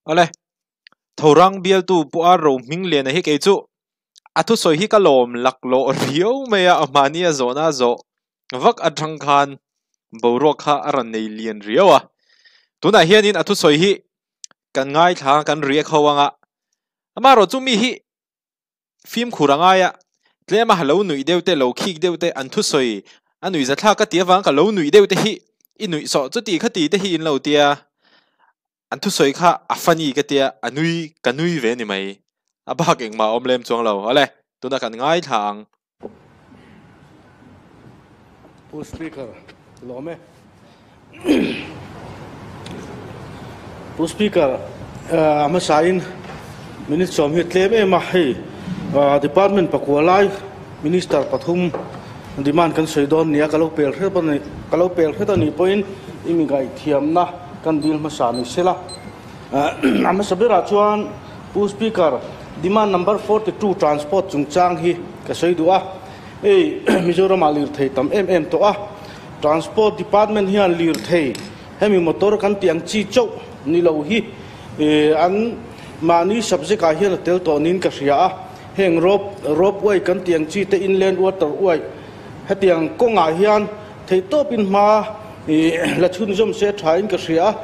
Awle, Thorang bialtu Pu Ar Rohmingliana hi kei chu a thusawi hi ka lawm laklawh riau mai a, mahni a zawhna a zawh vak atang khan boruak kha a rawn nei lian riau a. Tunah hianin a thusawi hi kan ngaithla kan riak ho anga, amaherawh chu mi hi Fimkhur a ngai a, tlem a lo nuih deuh te, lo khik deuh te, an thusawi a nuih zathlak ka ti avang ka lo nuih deuh te hi i nuih sawh chuti kha ti te hi in lo tia, an thusawi kha a funny ka tia, a nui ka nui ve ni mai, a bak engmah a awm lem chuang lo. Awle, tunah kan ngaithla ang. Pu Speaker, lawm e. Pu Speaker, a hmasain minute sawm hi a tlem em a, hei department pakua lai minister pathum demand kan sawi dawn nia ka lo pel hret a ni ka lo pel hret a nih pawhin i mi ngaihthiamna kan dil hmasa ni sela. A hmasa berah chuan Pu Speaker, demand number 42 transport chungchang hi ka sawi duh a, hei Mizoramah lirthei tam em em tawh a, Transport Department hian lirthei hemi motor kan tih ang chi chauh ni lo hi an mahni subject ah hian a tel tawh niin ka hria a, heng rope rope way kan tih ang chi te inland water way hetiang kawngah hian theihtawpin hma la chhunzawm se tha in ka hria a,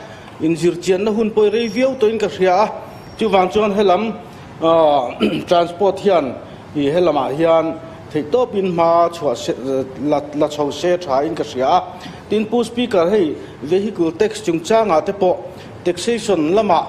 inzirchianna hun pawh i rei viau tawhin ka hria a, chuvang chuan helam transport hian helamah hian Theihtawpin hma chhuah se la la chho se thain ka hria a. Tin, Pu Speaker, hei vehicle tax chungchangah te pawh taxation lamah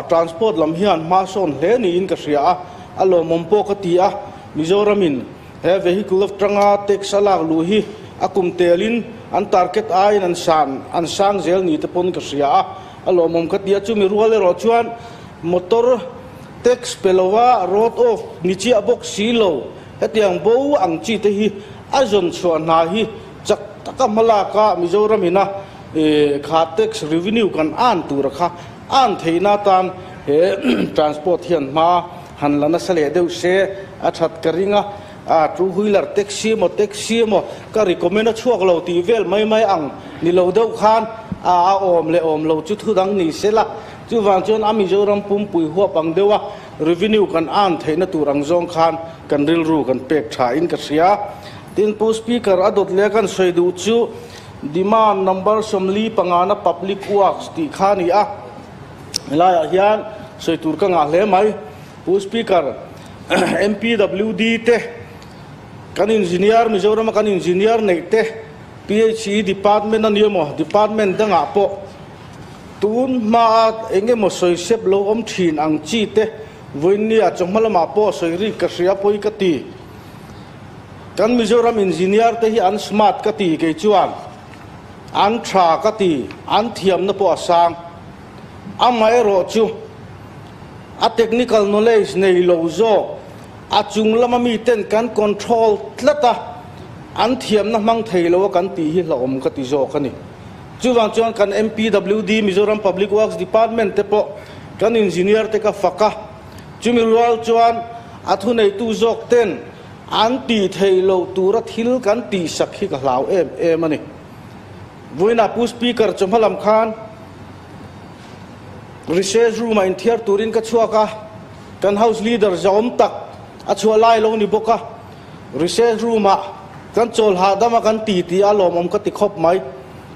transport lam hian hma sawn hle niin ka hria a, a lawmawm pawh ka ti a. Mizoramin he vehicle atanga tax a lak luh hi a kum telin an target aiin an san an sang zel ni te pawn ka hria a, a lawmawm ka ti a. Chumi rual erawh chuan motor Tax pe lova road off ni chiah bawk si lo, hetiang bo ang chi te hi a zawn chhuah hna hi chak taka hmalak a Mizoram ina kha tax revenue kan an tura kha an theihna atan he transport hian hma han la nasa leh deuh se a that ka ring a, a two wheeler taxi emaw taxi emaw ka recommend a chhuak lo tih vel mai mai ang ni lo deuh khan a a awm leh awm lo chu thu dang ni sela. Chuvang chuan a Mizoram pumpui huap ang deuha revenue kan earn theihna tur ang zawng khan kan rilru kan pek tha in ka hria. Tin, Pu Speaker, a dawt leh kan sawi duh chu demand number 45 na public works tih kha a ni a. Helaiah hian sawi tur ka ngah hle mai. Pu Speaker, MPWD te, kan engineer, Mizorama kan engineer neih te, PHE department a ni emaw, department dangah pawh, Tun hmaa eng emaw sawi sep lo awm thin ang chi te vawiinnia chawhma lamah pawh sawi rik ka hria pawi ka ti. Kan Mizoram engineer te hi an smart ka ti kei chuan an tha ka ti, an thiamna pawh a sang. Amaherawh chu a technical knowledge nei lo zawk a chung lama miten kan control tlat a, an thiamna hmang thei lo a kan tih hi hlauhawm ka ti zawk a ni. Chuvang chuan kan MPWD, Mizoram Public Works Department te pawh kan engineer te ka fak a, chumi rual chuan a thuneitu zawk ten an tih theih loh tura thil kan tihsak hi ka hlau em em a ni. Vawiinah Pu Speaker chawhma lam khan recess room ah inthiar turin ka chhuak a, kan House Leader zahawm tak a chhuah lai lo ni bawk a, Recess room ah kan chawl hahdam a kan ti tih a lawmawm ka ti khawp mai.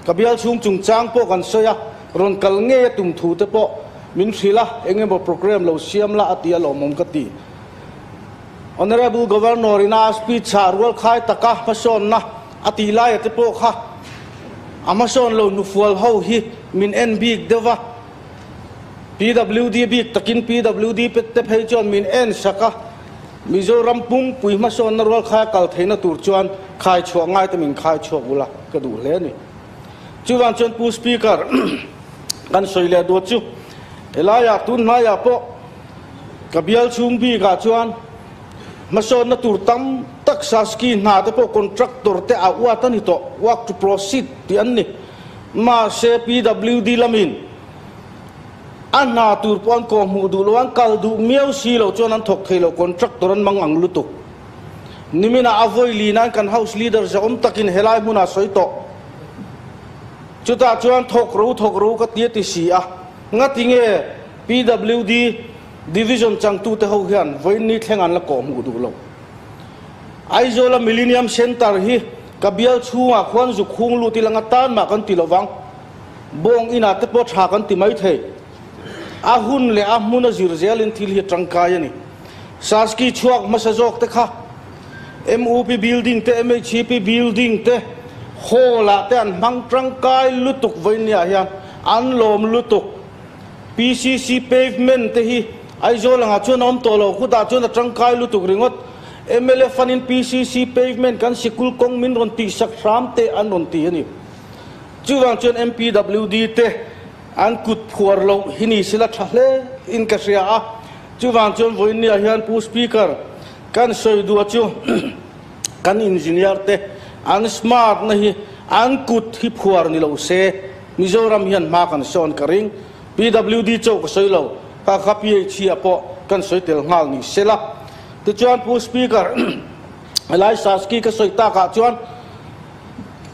Ka bial chhung chungchang pawh kan sawi a, rawn kal ngei a tum thu te pawh min hrilh a, eng emaw program lo siam la a ti a lawmawm ka ti. Honourable Governor in a speech ah rual khai taka hmasawnna a tih laia te pawh kha a hmasawn lo hnufual ho hi min en bik deuh va, PWD bik takin PWD te phei chuan min en sak a, Mizoram pumpui hmasawnna rual khaia kal theihna tur chuan khai chhuah ngai te min khai chhuak ula ka duh hle a ni. Chuvang chuan Pu Speaker kan sawi leh duat chu helaiah tun hnaiah pawh ka bial chhung bikah chuan hmasawnna tur tam tak Saski hna te pawh contractor te a uat a ni tawh, work to proceed tih an ni. Mahse PWD lamin A hna tur pawh an kawh hmuh duh lo, an kal duh miau si lo chuan an thawk thei lo, contractor an mang ang lutuk. Niminah a vawi li nan kan house leader zahawm takin helai hmunah sawi tawh. Chutah chuan thawk ro thawk ro ka ti a ti si a, ngati nge? PWD Division changtute ho hian vawiin thleng an la kawh hmuh duh lo. Aizawla Millennium Centre hi ka bial chhungah khuan zuk hung lut ila nga tan mah kan ti lovang. Bawng inah te pawh tha kan ti mai thei. A hun leh a hmun a zir zelin thil hi a tangkai a ni. Saski chhuak hmasa zawk te kha MUP building te, MHEP building te, hall ah te an hmang tangkai lutuk vawinia hian an lawm lutuk. PCC pavement te hi Aizawl angah chuan a awm tawh lo, khutah chuan a tangkai lutuk ringawt. Mla fund in PCC pavement kan sikul kawng min rawn tihsak hram te an rawn ti a ni. Chuvang chuan MPWD te an kut phuar loh hi ni sila tha hle in ka hria a. Chuvang chuan vawiinniah hian Pu Speaker kan sawi duh chu kan engineer te an smart na hi an kut hi phuar ni lo se Mizoram hian hma kan sawn ka ring. PWD chauh ka sawi lo, kha kha PHE ah pawh kan sawi tel nghal ni sela. Tichuan Pu Speaker helai Saski ka sawi takah chuan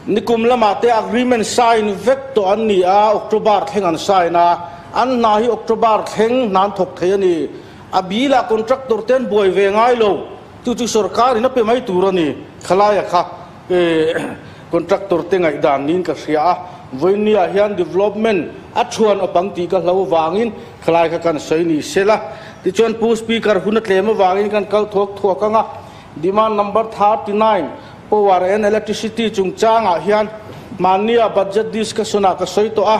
nikum lamah te agreement sign vek tawh an ni a, October thleng an sign a, an hna hi October thleng hna an thawk thei a ni. A bilah contractor te an buai ve ngai lo, chu chu sorkar in a pe mai tur a ni. Khalaia kha Contractor te ngaihdan niin ka hria a, vawinia hian development a thuan awp ang tih ka hlo vangin khalai kha kan sawi ni sela. Tichuan Pu Speaker hun a tlem avangin kan kal thuak thuak ang a, demand number 39 power and electricity chungchangah hian mahnia budget discussion ah ka sawi tawh a,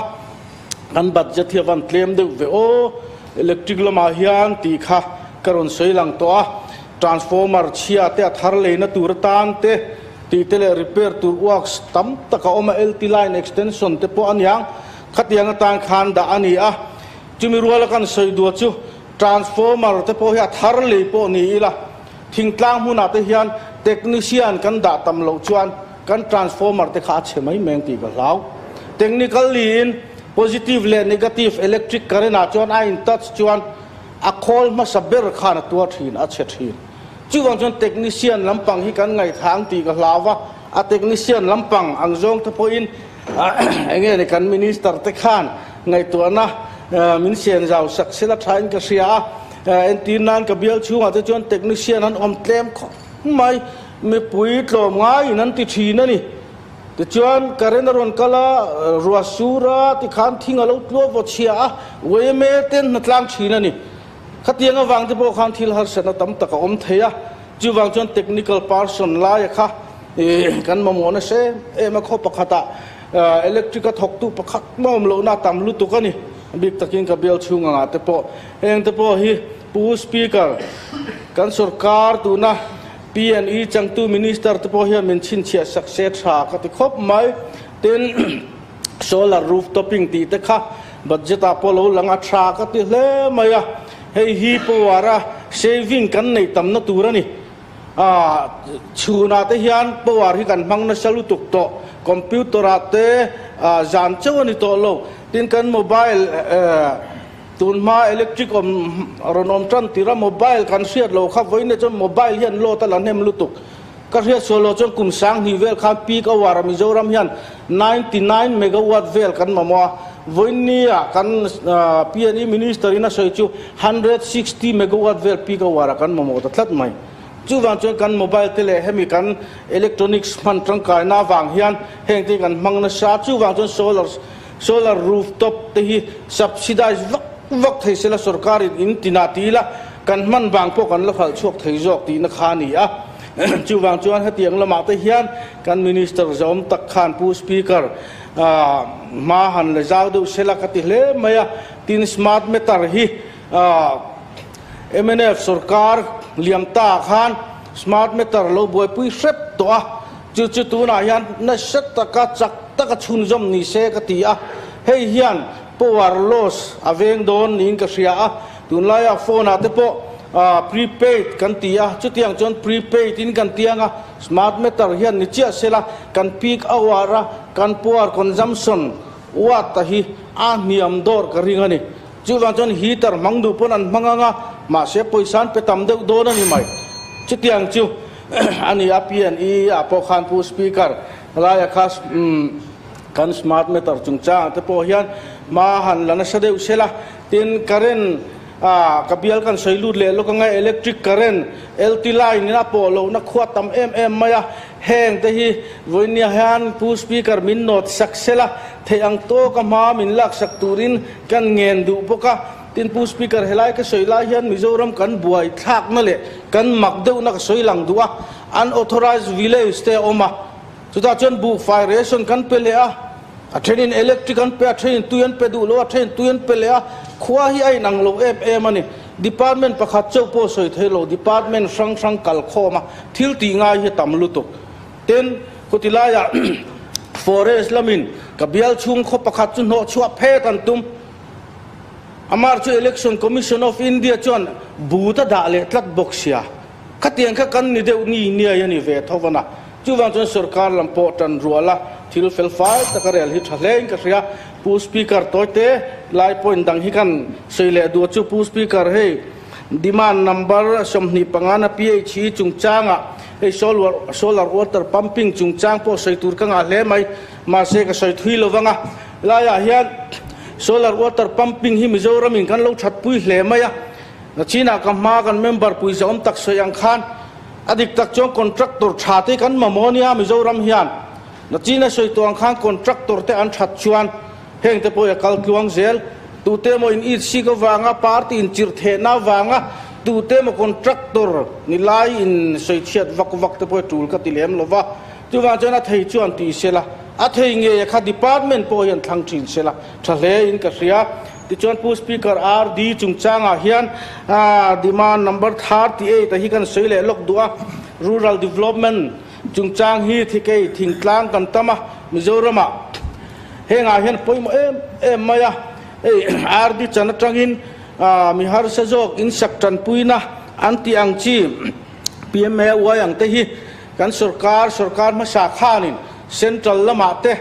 kan budget hi a van tlem deuh ve aw, electric lamah hian tih kha ka rawn sawi lang tawh a. Transformer chhia te a thar leina tur atan te tih te leh repair tur works tam tak a awm a, LT line extension te pawh a niang khatiang atan khan dah a ni a. Chumi ruala kan sawi duah chu transformer te pawh hi a thar lei pawh ni ila thingtlang hmunah te hian technician kan dah tam loh chuan kan transformer te kha a chhe mai mai ang tih ka hlau. Technically in positive leh negative electric current ah chuan a in touch chuan A khawl hmasa ber khan a tuar thin, a chhe thin. Chuvang chuan technician lampang hi kan ngaihthla ang tih ka hlau a, a technician lampang ang zawng te pawhin enge ni kan minister te khan ngaihtuahna min sian zau sak sela thain ka hria a. Entir nan ka bial chhungah te chuan technician an awm tlem khawp mai, mipui tlawm ngaiin an ti thin a ni. Tichuan, current a rawn kal a, ruah sur a, tikhan thing a lo tluah vaw chhia a, yma ten hna tlang thin a ni. Khatiang avang te pawh khan thil harsatna tam tak a awm thei a, chuvang chuan technical person laia kha kan mamawh nasa em em a, khaw pakhatah electric a thawktu pakhat mah awm lohna a tam lutuk a ni. A bik takin ka bial chhung angah te pawh heng te pawh hi Pu Speaker, kan sorkar tuna PNE changtu Minister te pawh hian min chhinchhiah sak se tha ka ti khawp mai. Tin, solar roof topping tih te kha budget ah pawh lo lang a tha ka ti hle mai a. Hei hi power a saving kan nei tamna tur a ni. Ah, chhunah te hian power hi kan hmang nasa lutuk tawh. Computer ah te zan chauh a ni tawh lo. Tin, kan mobile eh. Tun hma electric awm rawn awm tan tir a mobile kan hriat lo kha vawiin chuan mobile hian load a la hnem lutuk. Ka hriat sual lo chuan kum sanghnih vel khan peak hour a Mizoram hian 99 megawatt vel kan mamawh a, vawiin ni ah kan PNE Minister in a sawi chu 160 megawatt vel peak hour a kan mamawh ta tlat mai. Chuvang chuan kan mobile te leh hemi kan electronics hman tangkaina avang hian heng te hi kan hmang nasa. Chuvang chuan solar Solar rooftop te hi subsidize vak vak thei sela sorkar in in tinah ti ila kan hman vang pawh kan la khalh chhuak thei zawk tihna kha a ni a. Chuvang chuan hetiang lamah te hian kan Minister zawm tak khan Pu Speaker hma han la zau deuh sela ka ti hle mai a. Tin smart meter hi mnf sorkar liam ta khan smart meter lo buaipui hrep tawh a. Chu chu tunah hian nasa taka chak taka chhunzawm ni se ka ti a, hei hian power loss a veng dawn niin ka hria a, tunlaiah phone ah te pawh prepaid kan ti a, chutiang chuan prepaid in kan tiang a, smart meter hian ni chiah sela kan peak hour a kan power consumption watt a hi a hniam dawr ka ring a ni. Chuvang chuan heater hmang duh pawn an hmang ang a, mahse pawisa an pe tam deuh dawn a ni mai. Chutiang chu a ni a, PNE ah pawh khan Pu Speaker laia kha kan smart meter chungchangah te pawh hian Hma han la nasa deuh sela, tin current ah ka bial kan sawi lut leh lawk anga electric current LT line in a pawh lohna khua tam em em mai a, heng te hi vawinia hian Pu Speaker min nawt sak sela, theih ang tawka hma min lak sak turin kan ngen duh bawk a, tin Pu Speaker helai ka sawi lai hian Mizoram kan buai thlakna leh kan mak deuhna ka sawi lang duh a, unauthorized village te a awm a, chutah chuan buhfai ration kan pe leh a. A thenin electric an pe, a thenin tui an pe duh lo, a thenin tui an pe leh a, khua hi a inang lo em em a ni. Department pakhat chauh pawh sawi thei lo, department hrang hrang kal khawm a, thil tih ngai hi a tam lutuk. Tin, khuti laiah forest lamin ka bial chhung khaw pakhat chu hnawh chhuah phet an tum. Amar chu Election Commission of India chuan but a dah leh tlat bawk sia. Khatiang kha kan ni deuh ni niai a ni ve tho vana. Chuvang chuan sorkar lam pawh tan rual a, thil fel fai taka rel hi tha hlein ka hria. Pu Speaker tawite lai point dang hi kan sawi leh duh chu Pu Speaker hei demand number 25 na PHE chungchangah hei solar water pumping chungchang pawh sawi tur ka ngah hle mai. Mahse ka sawi thui lo vang a, laiah hian solar water pumping hi Mizoramin kan lo thatpui hle mai a. Nachinah ka hma kan member puisa awm tak sawi ang khan a dik tak chuan contractor tha te kan mamawh ania Mizoram hian. Nachina sawi tawh ang khan contractor te an that chuan heng te pawh i a kal tluang zel. Tute emaw in it sik avanga party in chirh thehna avanga tute emaw contractor ni lai in sawi chhiat vak vak te pawh i tul ka ti lem lo va. Chuvang chuan a thei chuan ti sela, a thei ngei a kha department pawh hian thlang thin sela tha hle in ka hria. Tichuan Pu Speaker RD chungchangah hian demand number 38 a hi kan sawi leh lawk duh a, Rural Development chungchang hi thikei thingtlang kan tam a, Mizoramah hengah hian pawimawh em em mai a, hei RD chan atangin mi harsa zawk insak tanpuina an tih ang chi PMAY ang te hi kan sorkar sorkar hmasa khanin Central lamah te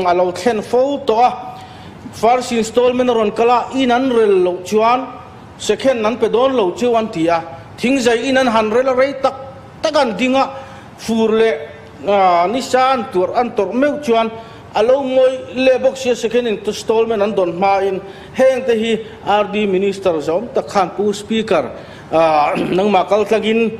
a lo thlen fo tawh a. First installment a rawn kal a, in an rel loh chuan second an pe dawn lo cheu an ti a, thingzai in an han rel a rei tak tak an ding a, fur leh nisa an tuarh an tawrh meuh chuan a lo mawi leh bawk sia second installment an dawn hmain heng te hi RD Minister zawm tak khan Pu Speaker nangmah kal tlangin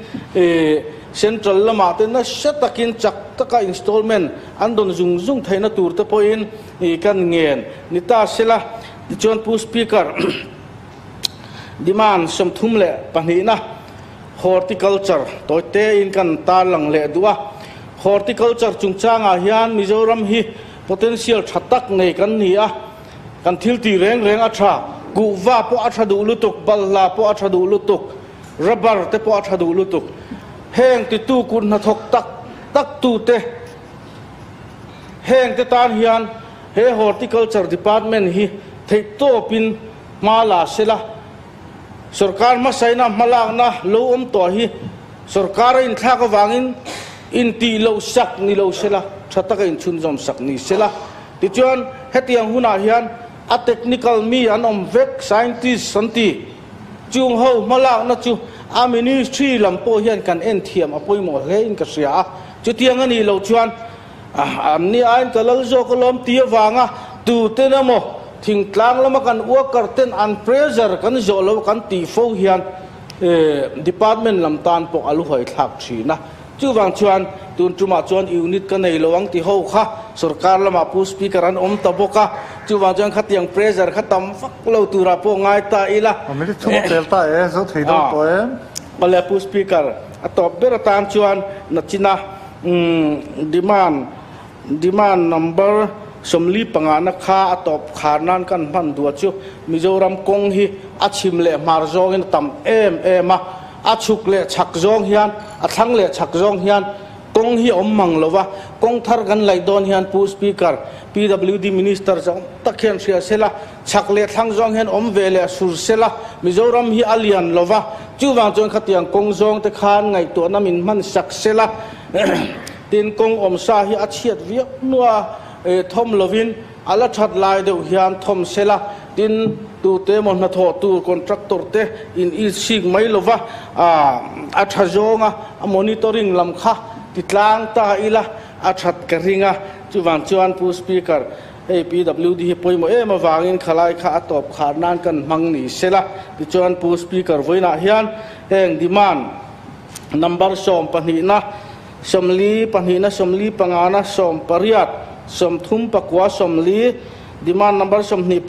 Central lamah te nasa takin chak taka installment an dawn zung zung theihna tur te pawhin I kan ngen ni ta sela, tichuan Pu Speaker, demand 32 na horticulture tawi tein kan tarlang leh duh a. Horticulture chungchangah hian Mizoram hi potential tha tak nei kan ni a, kan thil tih reng reng a tha, kuhva pawh a tha duh lutuk, balhla pawh a tha duh lutuk, rubber te pawh a tha duh lutuk. Heng titu kut hnathawk tak tak tute, Heng te tan hian he Horticulture Department hi theihtawpin hma la sela, sorkar hmasaina hmalakna lo awm tawh hi sorkar a inthlak avangin intih loh sak ni lo sela, tha taka inchhunzawm sak ni sela. Tichuan, hetiang hunah hian a technical mi an awm vek, scientists an ti. Chung ho hmalakna chu a ministry lam pawh hian kan en thiam a pawimawh hlein ka hria a. Chutiang a nih loh chuan an ni aiin ka lal zawk alawm ti avanga tuten emaw thingtlang lama kan worker ten an pressure kan zawh lo kan tih fo hian department lam tan pawh a luhawi thlak thin a. Chuvang chuan tun tumah chuan unit ka nei lo ang ti ho kha sorkar lamah Pu Speaker an awm ta bawk a, chuvang chuan khatiang pressure kha tam vak lo turah pawh ngai ta ila. Minute thum a pel ta e, zo thei deuh tawh em? Awle Pu Speaker, a tawp ber atan chuan nachina demand demand number 45 na kha a tawp khar nan kan hman duah chu Mizoram kawng hi a chhim leh hmar zawngin a tam em em a, a chhuk leh chhak zawng hian a thlang leh chhak zawng hian kawng hi a awm mang lo va, kawng thar kan laih dawn hian Pu Speaker, PWD Minister zawng tak hian hria sela, Chhak leh thlang zawng hian awm ve leh sur sela, Mizoram hi a lian lo va, chuvang chuan khatiang kawng zawng te khan ngaihtuahna min hman sak sela, tin kawng awm sa hi a chhiat viau nua thawm lovin a la that lai deuh hian thawm sela, tin tute emaw hnathawh tur contractor te in it sik mai lo va, a tha zawnga a monitoring lam kha ti tlang ta ila a that ka ring a, chuvang chuan Pu Speaker. Hei PWD hi pawimawh em avangin khalai kha a tawp khar nan kan hmang ni sela. Tichuan Pu Speaker vawiinah hian heng demand number 12na, 42na, 45na, 80, 34, 40, demand number 25,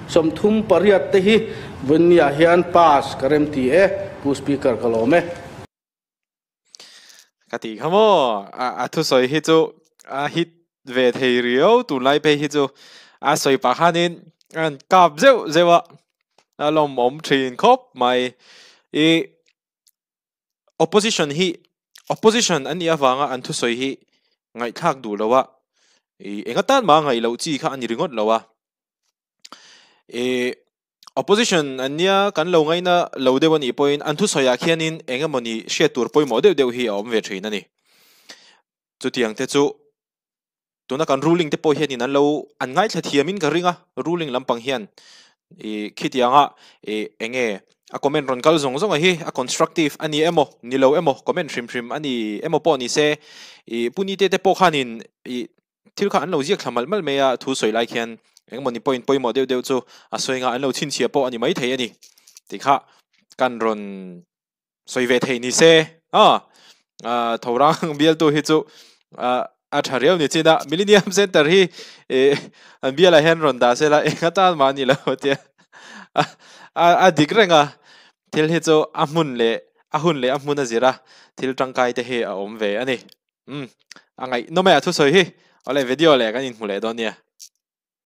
32, 38 te hi vawiinniah hian pass ka remti e. Pu Speaker ka lawm e. Ka tih kha maw a thusawi hi chu a hit ve thei riau tunlai phei hi chu a sawi pah khanin a rawn kap zeuh zeuh a a lawmawm thin khawp mai ih opposition hi opposition an nih avanga an thusawi hi ngaihthlak duh lo a ih eng atan mah a ngaih loh chi kha a ni ringawt lo a ih. Opposition an nia kan lo ngaina lo deuh a nih pawhin an thusawiah khianin eng emawni hriat tur pawimawh deuh deuh hi a awm ve thin a ni. Chutiang te chu tuna kan ruling te pawh hianin an lo an ngaithla thiamin ka ring a, ruling lampang hian ih khitianga ih eng nge a comment rawn kal zawng zawng a hi a constructive a ni emaw ni lo emaw comment hrim hrim a ni emaw pawh ni se ih Punite te pawh khanin ih Thil kha an lo ziak thla malh malh mai a, thu sawi lai khian engemaw ni point pawimawh deuh deuh chu a sawi nga an lo chhinchhiah pawh a ni maithei a ni tih kha kan rawn sawi ve thei ni se a Thorang bialtu hi chu a tha riau ni chin a, Millennium Center hi an bialah hian rawn dah se la eng atan mah a ni lo tia a dik reng a, thil hi chu a hmun leh a hun leh a hmun a zir a, thil tangkai te hi a awm ve a ni. Umm a ngaihnawm e a thusawi hi. Awle video leh kan inhmu leh dawn nia.